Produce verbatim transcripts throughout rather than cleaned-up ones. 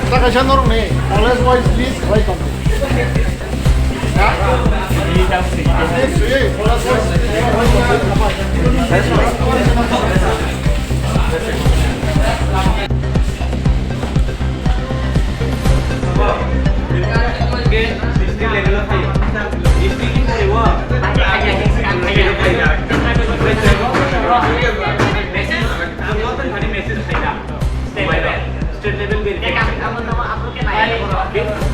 Sa kaisa norok ni college wise list khlai tong. Ha? List swi college wise. District level o phaio. District ni pore o. Message, ang noton khani message khaida. State level. State level verification.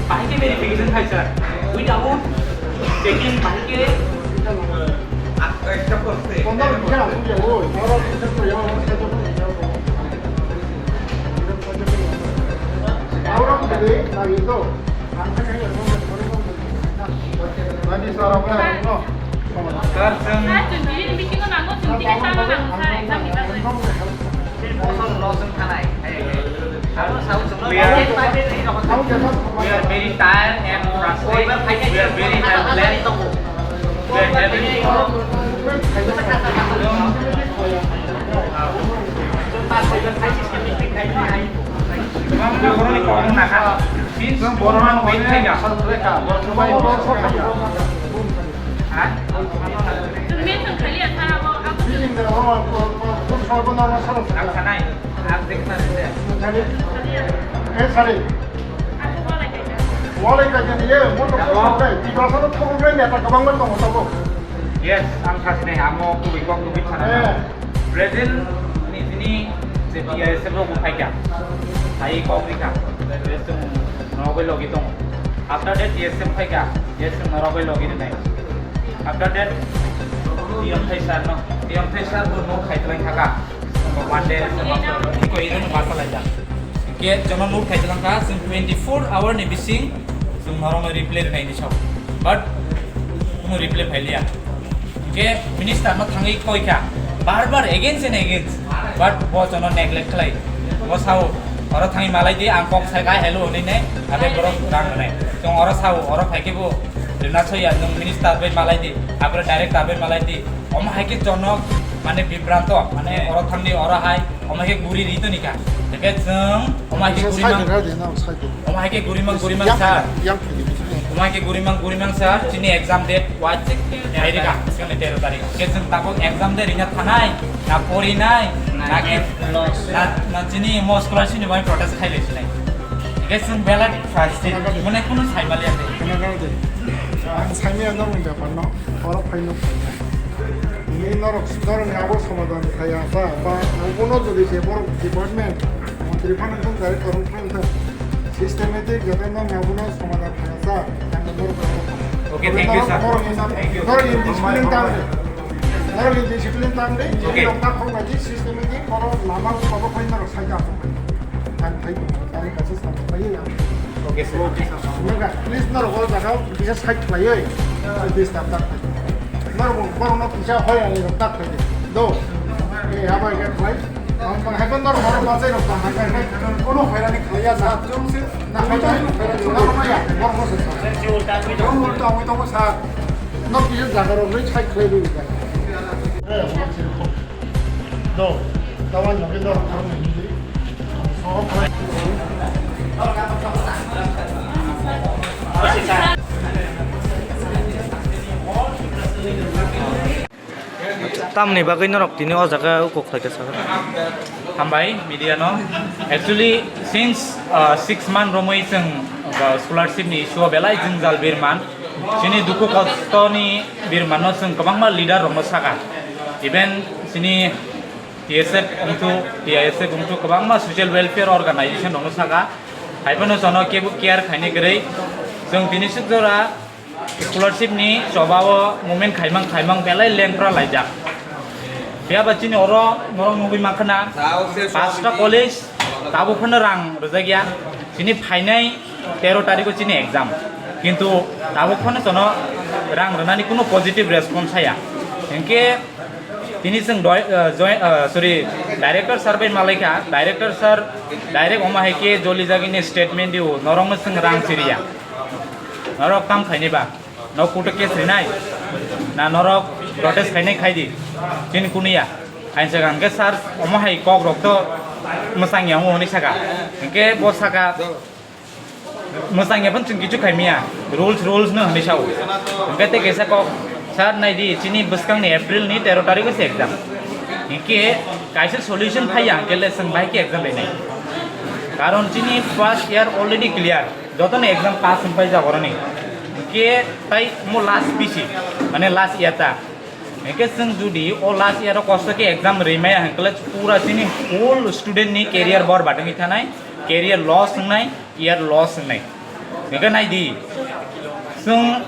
Bahai ke verification khai, sir. Without checking bahai ke. Sir, chwng Sir, chwng tini meeting o nango, chwng tini tama nango, sir, exam ni bagwi. Bosong no chwng thanai, hai, hai. Abo sao chwng no. We are, we are very tired and frustrated. We are very helpless. We are having Kwbangma borokni kokno nakha. Since borokno wait khaika. Ha? Ang sanai, ang dekna rede. Eh, sari. Walai kaisa ni, eh, mo to kok kok kai. Di basa no kok kok kai, neta kwbangma tongo tabuk. Yes, ang sasinai, amo kubui kok kubui sana. Eh. Present ni tini je T I S F rok bo phaikha. Hai kok rikha. Present norok bai logi tongo. After that T S F phaikha. T S F norok bai logi rinai. After that Tiyong Thai sir no. Tiyong Thai sir bo no khai tlai thaka. One day, iko ino no basa lai ja. Ke jono note khai tlangkha, chwng twenty-four hour ni bising chwng norokno reply rwnai ni sao. But kuno reply phailiya. Ke minister no thangwi koi kha, bar bar against and against. But bo jono neglect khlai. Bo sao, oro thangwi malai di, ang kok sai ka hello hwnwi ne, abe borok rang rwnai. Chwng oro sao, oro phai khe bo rwna soya, nwng minister bai malai di, abro director bai malai di. Omo hai khe jono mane bibranto, mane oro thangwi oro hai, omo hai khe guri ri toni kha. Tei khe chwng omo hai khe guri mang, omo hai khe guri mang, guri mang sir. Omo hai khe guri mang, guri mang sir. Chini exam date wajik hai ri kha, chini tero tarik. Khe chwng tabuk exam de rina thanai, na pori nai, na khe, na, na chini mo scholarship ni bai protest khai le sinai. Khe chwng belai frustrated, mane kuno sai maliya de. Ang sai maya norok ni bepar no, oro phai no phai ya. Ni norok, norok ni abo somadan phai ya sa, ba obono jodi se borok department, montri phano thang, director phano thang, systematic jate norok ni abono somadan phai ya sa, ang norok ni abo. Okay, thank you, sir. Norok ni, norok ni discipline tang de. Norok ni discipline tang de, okay. Norok ta khong bai systematic, oro lama abo phai norok sai ka. Ang phai, ang kaisa sa phai ya. Okay, sir. Naga, please, norok o jaga o kisa side khlaiwi, disturb ta khlai. Norok bo borokno kisa hoi ani rok ta khlai. Do. Eh, abo ega khlai. Ang tong hai norok borok bachai rok ta hai hai. Kono hoi ani khlai ya sa. Na hai hai. Norok ma ya. Borok se sa. Ulta, ulta, ulta sa. Norok kisa jaga rok rwi side khlai rwi. Do. Tawan no ke norok thang ni. Tamni bagwi norok tini o jaga o kok khlai kha saka? Hambai media no. Actually, since, uh, six month romwi chwng, uh, scholarship ni issue o belai jwngjal birman. Chini dukhu kosto ni birman no chwng kwbangma leader rok no saka. Even chini T S F wngthu, T I S F wngthu kwbangma social welfare organization rokno saka, hai phano jono kebo care khaini kwrwi. Chwng tini swk jora scholarship ni choba o movement khaimang khaimang belai lengpra laijak. Phiya ba chini oro norok nugwi mankha na, pasta college tabuk phano rang rwjakya, chini phainai tero tarikh o chini exam, kintu tabuk phano jono rang rwnani kuno positive response saya. Hinkhe tini chwng doi-, uh, join, uh, sorry, director sir bai malaikha, director sir direct omo hai khe joli jagini statement dio, norokno chwng rang siriya. Norok tam khaini ba? Norok kutuk case rinai? Na norok protest khainai khaidi? Chini kuniya. Ain saka hinkhe sir omo hai kok rok to mwsang yang hwnwi saka. Hinkhe bo saka Mwsang ya phano chwng kichu khaimiya, rules, rules no hwnwi sao. Hwnkhe tei kaisa kok, sir, naidi, chini bwskangni April ni tero tarikh se exam. Hinkhe kaisa solution phaiya, hinkhe le chwng bahai khe exam rinai. Karon chini first year already clear, jotono exam pass wngpai jago rani. Hinkhe tai mo last bisi, mane last year ta. Hinkhe chwng judi o last year o kosto khe exam rimaya hinkhe le pura chini whole student ni career borbad wngwi thanai, career loss wngnai, year loss wngnai. Hinkhe naidi, chwng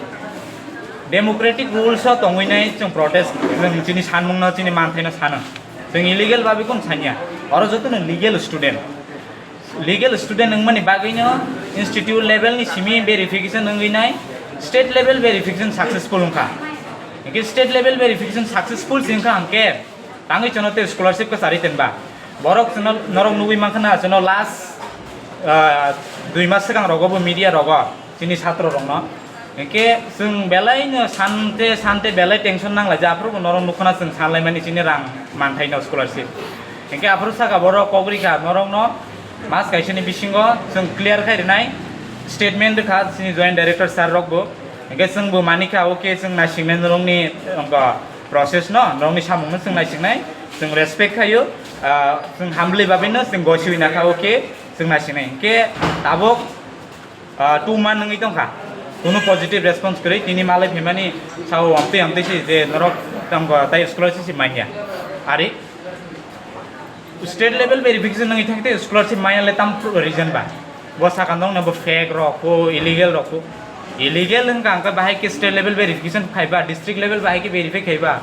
democratic rules o tongwi nai chwng protest, chwng chini sanmung no, chini manthai no sano. Chwng illegal babi kun sanya, oro jotono legal student. Legal student wngmani bagwino institute level ni simi verification wngwi nai, state level verification successful wngkha. Hinkhe state level verification successful se wngkha hinkhe tangwi chwngno tei scholarship kwcharwi tenba. Borok chwngno norok nugwi mankha na chwngno last, ah, dui mas swkang rogo bo media rogo. Chini satro rokno. Hinkhe chwng belai no sante sante belai tension nanglaijak, aphuru bo norok nukhuna chwng sanlaimani chini rang manthaino scholarship. Hinkhe aphuru saka borok kok rikha norokno mas kaisani bisingo chwng clear khai rinai statement rwkha chini joint director sir rokbo. Hinkhe chwngbo manikha, okay, chwng naisingnai norokni, wngkha, process no, norokni samungno chwng naisingnai, chwng respect khaio, ah, chwng humbly babino chwng gosiwi nakha, okay, chwng naisingnai. Hinkhe tabuk ah, two month wngwi tongkha, kunu positive response kwrwi, tini malai phaimani sao amtwi amtwi si je norok tamo tai scholarship si manya. Ari state level verification wngwi thangte scholarship manya le tam reason ba? Bo sakha nokno bo fake rok, bo illegal rok, bo illegal wngkha, hwnkhe bahai khe state level verification khaiba, district level bahai khe verify khaiba?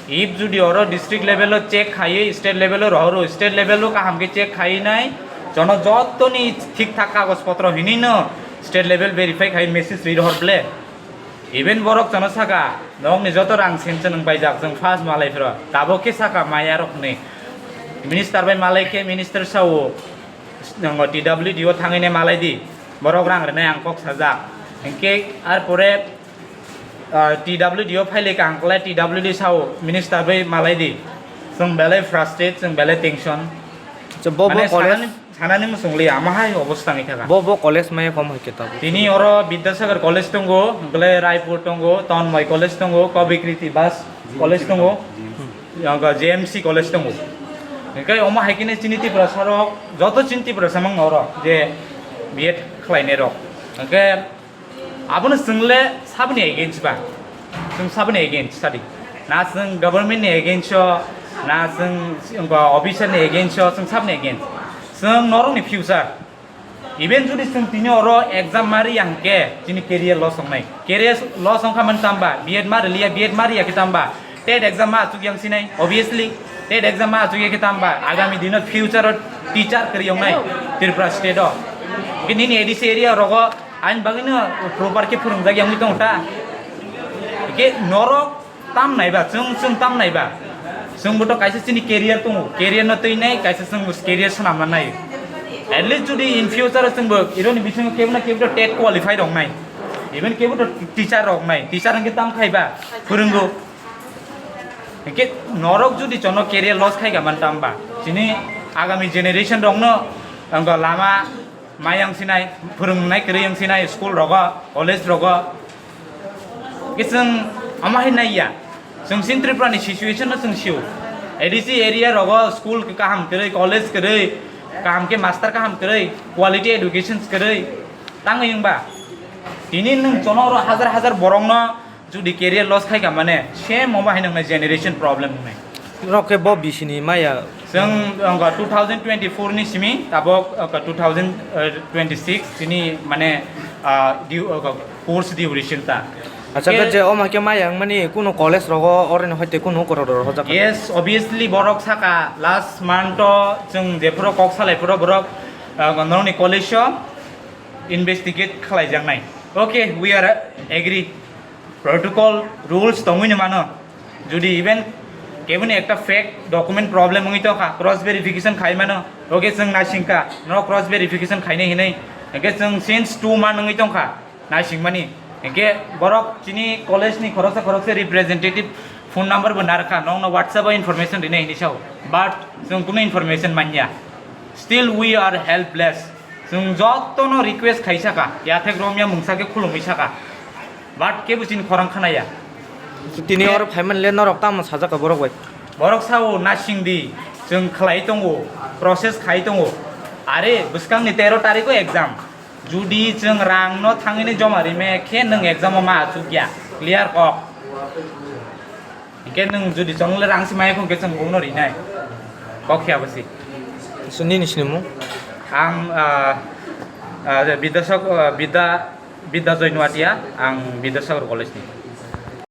If judi oro district level o check khaiwi state level o rohoro, state level o kaham khe check khaiwi nai, jono jottoni thik thak kagoj potro hinwi no state level verify khai message rwi rohor ble. Even borok jono saka, nokni joto rang sanction wng paijak, chwng first malai phiro, tabok khe saka maya rok hwnwi. Minister bai malai khe minister sao, nongo T W D o thangwi nai malai di, borok rang rwnai ang kok sajak. Hinkhe ar pore ah, T W D o phailika ang klai T W D sao minister bai malai di. Chwng belai frustrate, chwng belai tension. Acha, bo, bo mane college sanani, sanani muchung li ama hai obostha wngwi thaka. Bo, bo college maya kom hai khe tabuk. Tini oro Vidyasagar College tongo, hwnkhe Raipur tongo, Tanmay College tongo, Kavikriti Das College tongo, G M C College tongo. Hwnkhe omo hai khe chini Tiprasa rok, joto chini Tiprasa mang oro je B Ed khlainai rok. Hwnkhe Abono chwng le saboni against ba? Chwng saboni against sadi? Na chwng government ni against o, na chwng, chwng officer ni against o, chwng saboni against? Chwng norok ni future. Even jodi chwng tini oro exam ma riya hwnkhe chini career loss wngnai. Career loss wngkha mani tamba? B Ed ma riliya, B Ed ma riya khe tamba? Tet exam ma achuk yang sinai, obviously. Tet exam ma achuk ya khe tamba? Agami dino future o teacher kwrwi wngnai Tripura state o. Khe nini A D C area rogo Ani bagwino proper khe phwrwngjak yangwi tongo ta? Hwnkhe norok tam naiba, chwng, chwng tam naiba? Chwngbo to kaisa chini career tongo, career no twi nai, kaisa chwngbo career swnamna nai. At least jodi in future o chwngbo ironi bisingo kebo na kebo to tet qualify rok nai, even kebo to teacher rok nai, teacher hwnkhe tam khaiba, phwrwngo. Hwnkhe norok jodi chono career loss khaika man tamba? Chini agami generation rokno wngkha lama Mai ang sinai, phwrwngnai kwrwi ang sinai, school rogo, college rogo. Khe chwng ama hai naiya. Chwng sin Tripura ni situation no chwng sio. A D C area rogo school kaham kwrwi, college kwrwi, kaham khe master kaham kwrwi, quality education kwrwi. Tangwi wngba? Tini nwng chono oro hajar hajar borokno Jodi career loss khai ka mane, same omo hai nwngnai generation problem wngnai. Norok khe bo bisini maya. Chwng, wngkha two thousand twenty-four ni simi, tabok, wngkha two thousand twenty-six chini mane, ah, du-, wngkha course duration ta. Acha, khe je omo hai khe maya wngmani kunu college rogo, oro ni hoite kunu korok rok hojak kha? Yes, obviously borok saka last month o chwng jephuru kok salai phuru borok, ah, norokni college o investigate khlaijaknai. Okay, we are agree. Protocol, rules tongwi no mano. Jodi even keboni ekta fake document problem wngwi tongkha, cross verification khai mano. Okay, chwng naisingkha, no cross verification khainai hinwi. Hwnkhe chwng since two month wngwi tongkha naisingmani. Hwnkhe borok chini college ni khoroksa khoroksa representative phone number bo narwkha, nokno WhatsApp o information rinai hinwi sao. But chwng kunu information manya. Still we are helpless. Chwng jotono request khai saka, yathek romya mungsa khe khulumwi saka. But kebo chini khorang khanaya. Tini oro phaimani le norok tamo sajak ka borok bai? Borok sao nasing di, chwng khlai tongo, process khai tongo. Are bwskangni tero tarikh o exam. Judi chwng rang no thangwi ni joma rime khe nwng exam o ma achuk ya, clear kok. Hingke nwng judi chwng le rang si maya khong khe chwng bono rinai. Kok ya bwsi. Nini sinimung? Ang, ah, ah, Bidyasak-, ah, Bidya-, Bidya Joy Nuatia, ang Bidyasagar College ni.